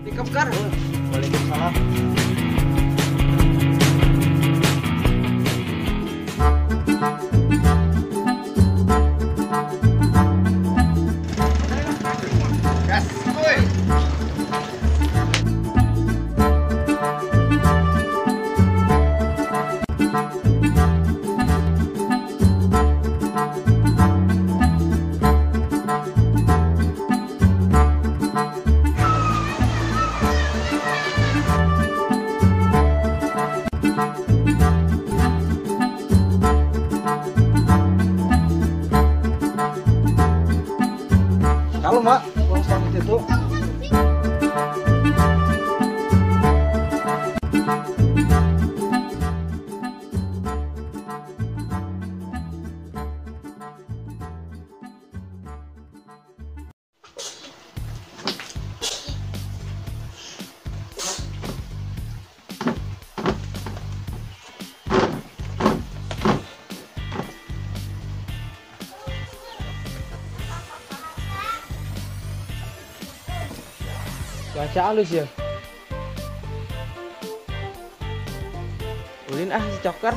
Dikepkar. Waalaikumsalam. Gas, woi. Kalau mak, uang itu. Cuaca halus ya. Ulin ah si Cokar.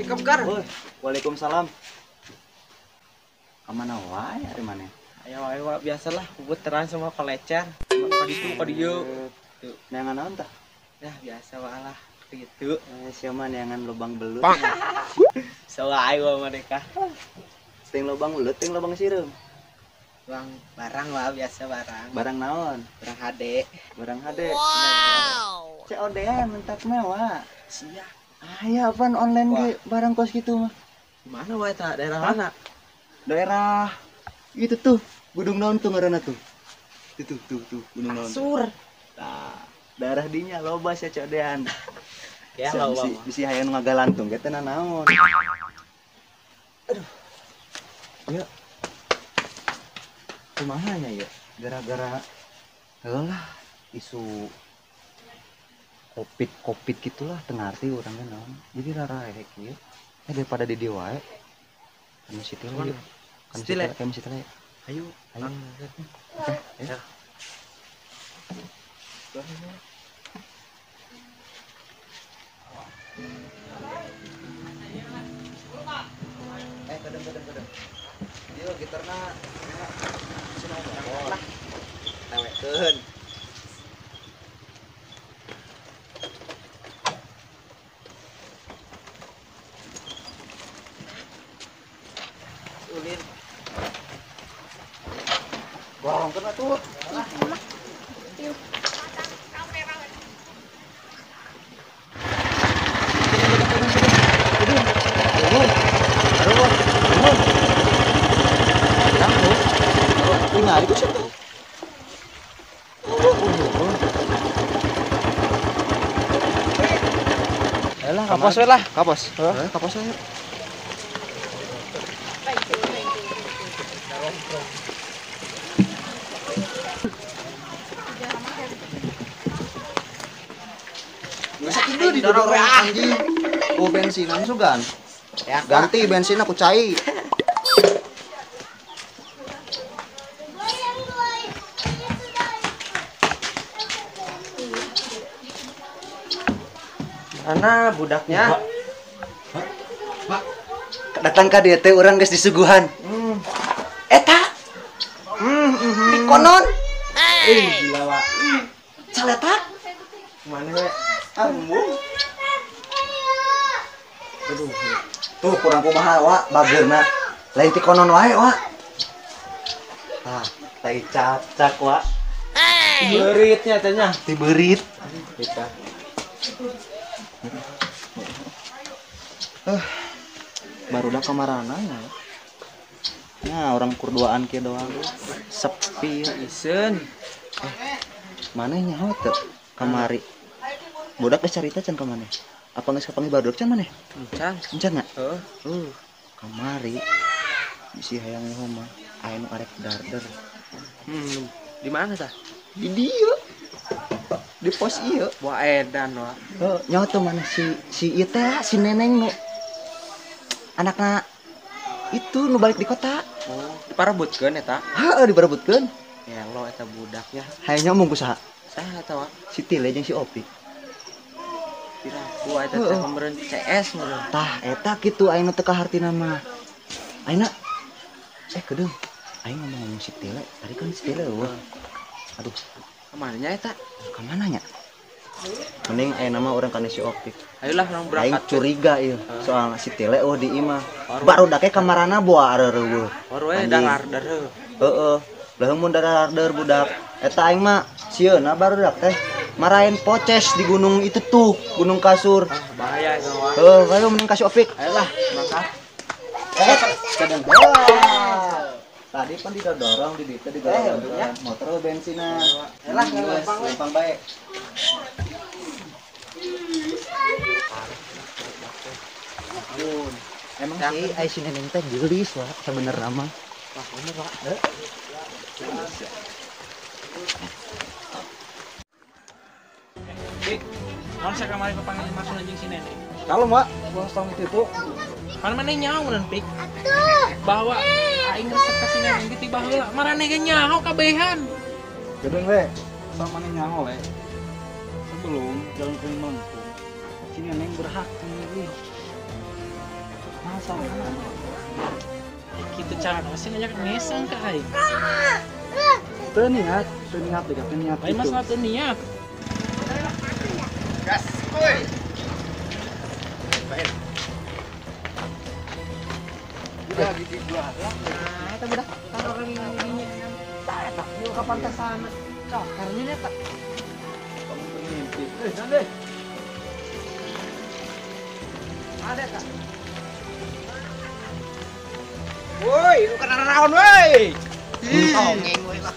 Dikepkar. Waalaikumsalam. Kamana wae ari maneh? Ayo ayo biasalah puteran sama kolecer. Ka ditu ka dieu. Neangan naon tah? Nah, biasa wae lah gitu. Sia mah neangan lubang belut. Sawa ayo mereka. Ting lubang belut, ting lubang sireum. Lubang barang wae biasa barang. Barang naon? Barang HD. Barang HD. Wow. COD-an mentak mewah. Sia. Aya apaan online ge barang kos gitu mah. Mana wae ta? Daerah mana? Daerah itu tuh, Gunung naon tuh ngaranna tuh. Itu tuh tuh Gunung naon. Asur. Tah, daerah dinya loba sia COD-an. Ya loba. Bisi hayang nu ngagalantung ge teh naon. Aduh. Ya. Kumaha nya ya? Gara-gara heulah isu covid gitulah teu ngarti urangnya naon. Jadi rara rek ieu. Daripada di dieu wae. Kan situ lah. Kan situ kan situ lah. Ayo, ayo. Oke, ayo. Kadang. Ieu gitarna cenah lah. Tewekeun. Ulin. Gorong kena tuh. Kapos we lah. Kapos. Kapos we. Nggak sakit dulu didorong anjing. Oh bensinan sugan. Ya, ganti bensin aku cai. Mana budaknya? Pak. Datang ka dieu teh urang geus disuguhan. Eta. Konon. Ih, gila, Pak. Caletak. Mana we? Embung. Aduh. Tuh kurang kumaha, Wak, bageurna. Lain ti konon wae, Wak. Tah, tai cacak, Wak. Beuritnya teh nya. Ti beurit. Kita. Barudak kamarana nya. Nah, orang kurduaan kieu doang. Sepi iseun. Maneh nyaho teu kamari. Budak geus carita can ka maneh? Apa geus kapanggih barudak can maneh? Encan. Encan nya? Heeh. Kamari bisi hayang nyaho mah aya nu arek darder. Di mana tah? Di dieu. Di pos ieu. Wah edan wah. Heeh, nyaho teu maneh si ieu teh si Neneng nu anakna itu nu balik di kota. Oh, diparebutkeun eta? Heeh, diparebutkeun. Gelo eta budaknya. Hayang nyomong ku saha? Saha eta wa? Si Tile jeung si Opi. Piraku eta teh meureun CS meureun. Tah eta kitu aing nu teu kahartina mah. Aingna kedeung. Aing ngomong-ngomong si Tile, tadi kan si Tile eueuh. Aduh, kamana nya eta? Kamana nya? Mending ayeuna mah urang kana si Opi. Ayolah urang berangkat. Aing curiga ieu soalna si Tile eueuh di imah. Barudak ge kamarana boa areueuh. Baru we dalarder heuh. Heeh. Lah mun dalarder budak eta aing mah sieuna barudak teh marahin poces di gunung itu tuh, gunung kasur. Ah, bahaya itu wah. Heuh, ayo mending kasih Opik. Ayolah, berangkat. Kadang tadi pan didorong di ditu digorong ya. Motor bensinna. Ayolah, lempang bae. Emang sih ai si Neneng teh geulis lah sebenarnya mah. Wah, bener, Pak. Dik, naon sia kamari papanggih masuk anjing si Neneng? Kalem, Wak. Ulah tong itu. Pan maneh nyaho mun Pik. Bahwa aing resep ka si Neneng ge ti baheula, maraneh ge nyaho kabehan. Gedeung we, sama maneh nyaho le. Sebelum jalan kuning melengkung, si Neneng berhak memilih. Masalahna. Kitu carana sih ngajak ngesang ka aing. Teu niat deh, teu niat. Lain masalah teu niat. Gas, kuy. Udah gigi gua. Nah, eta budak taruh orang ini. Tah eta yuk ka pantai sana. Cokernya eta. Mimpi. Nande. Ada eta. Woi, lu kena naon woi. Tongeng woi lah.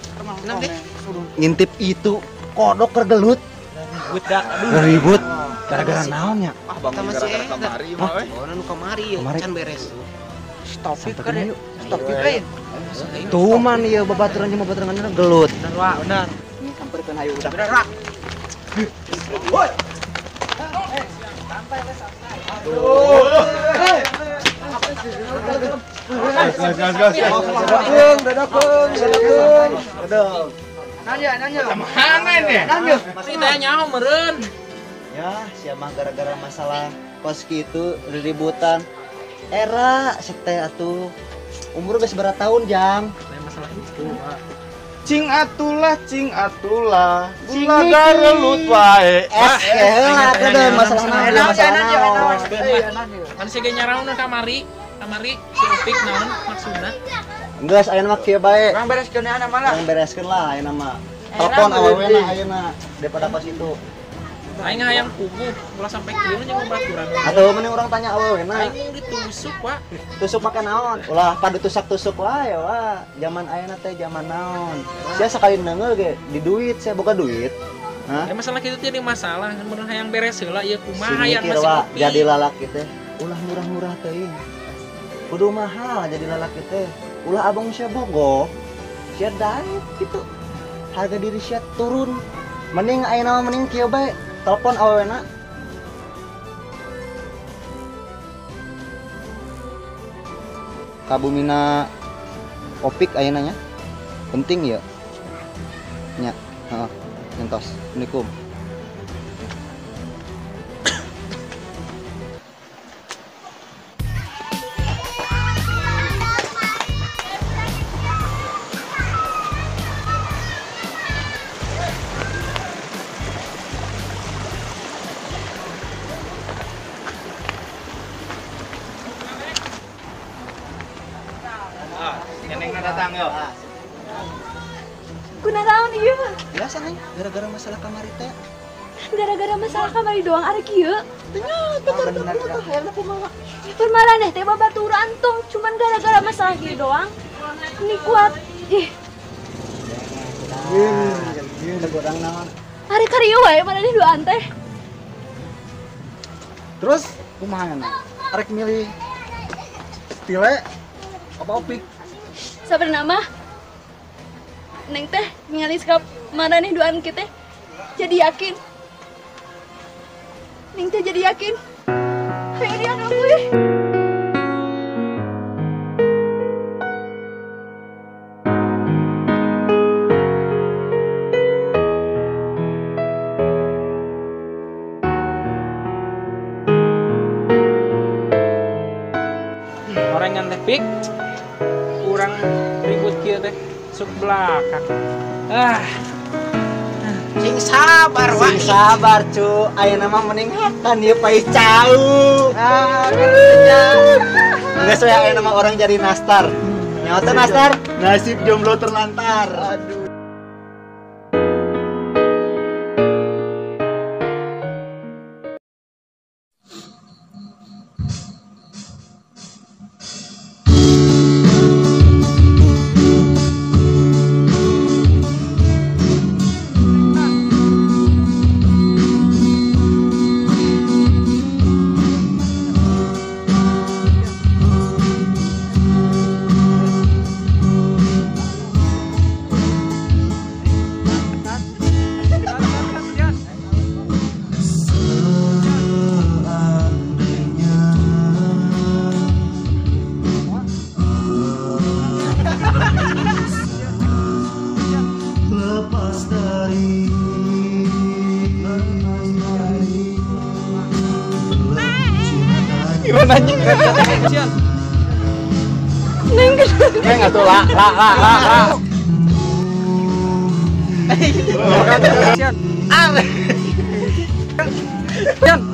Ngintip itu kodok kergelut. Ribut dah. Aduh. Ribut. Gara-gara naon nya? Ah, bang gara-gara kamari mah we. Oh, nu kamari ya, can beres. Stop kan yuk. Stop kan. Tuh man ieu babaturan jeung babaturan gelut. Bener, Wak, bener. Samperkeun hayu udah. Bener, Wak. Woi. Santai, santai. Gas, gas, gas. Dadakeun, dadakeun. Aduh. Nanya. Mana ini? Nanya. Masih tanya nyaho meureun. Ya, siapa gara-gara masalah kos kitu riributan. Era sete atuh. Umur geus berapa tahun, Jang? Lain masalah itu, Pak. Cing atulah, gula garelut wae. Heula kedeung masalah naon, masalah naon. Kan sia ge nyaraon kamari, kamari si Upik naon maksudna? Geus ayeuna mah kieu bae. Urang bereskeun ayeuna mah lah. Urang bereskeun lah ayeuna mah. Telepon awewena ayeuna daripada kos itu. Aing hayang puguh, ulah sampai kieu jeung babaturan. Atuh mending urang tanya awewena. Aing ditusuk, Pak. Tusuk make naon? Ulah padu tusak-tusuk wae, wah. Zaman ayeuna teh zaman naon? Sia sakali neungeul ge di duit, sia boga duit. Hah? Ya masalah kitu teh jadi masalah, kan mun hayang beres heula ieu kumaha Si hayang mikir masih wa, kopi. jadi lalaki teh ulah murah-murah teuing. Kudu mahal jadi lalaki teh. Ulah abang sia bogo, sia daet gitu. Harga diri sia turun. Mending ayeuna mah mending kieu bae, telepon awewena. Kabumina Opik ayeuna nya. Penting ya. Nya, heeh. Entos. Assalamualaikum. Nenengna datang yo. Kunaon ieu? Biasa neng, gara-gara masalah kamari teh. Gara-gara masalah kamari doang arek ieu. Ternyata bener tuh hayangna kumaha. Permaraneh teh babaturan tong cuman gara-gara masalah ieu doang. Ini kuat. Ih. Ieu urang naon? Ari karieu wae maraneh duaan teh. Terus kumaha na? Arek milih Tile apa Opik? Sabenerna mah Neng teh ningali sikap maraneh duaan kieu teh jadi yakin. Neng teh jadi yakin. Ayo dia kamu. Orengan teh pik kurang ribut kieu teh sok belakang. Ah. Sing sabar wae. Sing sabar cu, ayeuna mah meningkatkan ieu pais cau. Ah, geus we ayeuna mah orang jadi nastar. Nyawa teh nastar? Nasib jomblo terlantar. Aduh. Neng Neng atuh la la la la la. Sian.